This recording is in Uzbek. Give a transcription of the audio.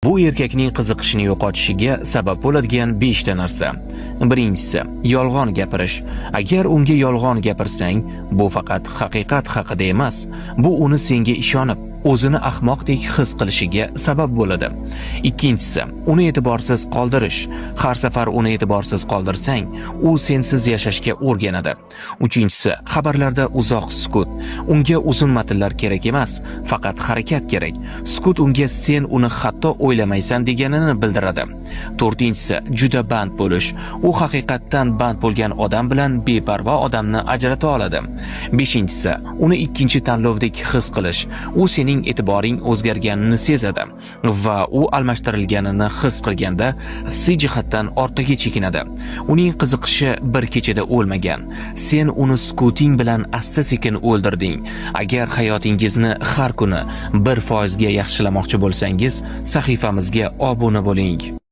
Bu erkakning qiziqishini yo'qotishiga sabab bo'ladigan 5 ta narsa. Birinchisi, yolg'on gapirish. Agar unga yolg'on gapirsang, bu faqat haqiqat haqida emas, bu uni senga ishonib, o'zini ahmoqdek his qilishiga sabab bo'ladi. Ikkinchisi, uni e'tiborsiz qoldirish. Har safar uni e'tiborsiz qoldirsang, u sensiz yashashga o'rganadi. Uchinchisi, xabarlarda uzoq sukut. Unga uzun matnlar kerak emas, faqat harakat kerak. Sukut unga sen uni hatto o'ylamaysan deganini bildiradi. To'rtinchisi, juda band bo'lish. U haqiqatdan band bo'lgan odam bilan beparvo odamni ajrata oladi. Beshinchisi, uni ikkinchi tanlovdek his qilish. U sening e'tiboring o'zgarganini sezadi va u almashtirilganini his qilganda hissiy jihatdan orqaga chekinadi. Uning qiziqishi bir kechada o'lmagan. Sen uni sukuting bilan asta-sekin o'ldirding. Agar hayotingizni har kuni 1% ga yaxshilamoqchi bo'lsangiz, sahifamizga obuna bo'ling.